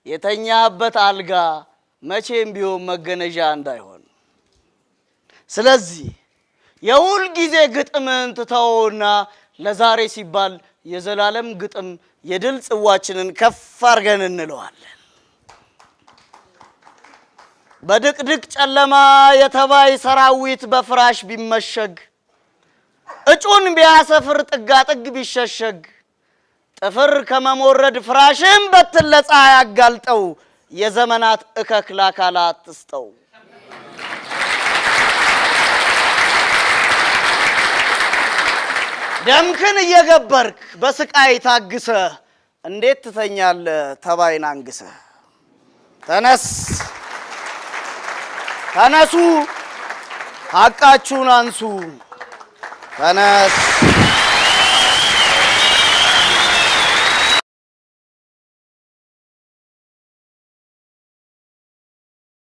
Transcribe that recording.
የተኛህበት አልጋ መቼም ቢሆን መገነዣ እንዳይሆን። ስለዚህ የሁል ጊዜ ግጥምን ትተውና ለዛሬ ሲባል የዘላለም ግጥም የድል ጽዋችንን ከፍ አድርገን እንለዋለን። በድቅድቅ ጨለማ የተባይ ሰራዊት በፍራሽ ቢመሸግ፣ እጩን ቢያሰፍር ጥጋጥግ ቢሸሸግ፣ ጥፍር ከመሞረድ ፍራሽን በትን ለፀሐይ አጋልጠው፣ የዘመናት እከክ ለአካላት ትስጠው። ደምክን እየገበርክ በስቃይ ታግሰ እንዴት ትተኛለህ ተባይን አንግሰህ? ተነስ፣ ተነሱ፣ ሐቃችሁን አንሱ። ተነስ።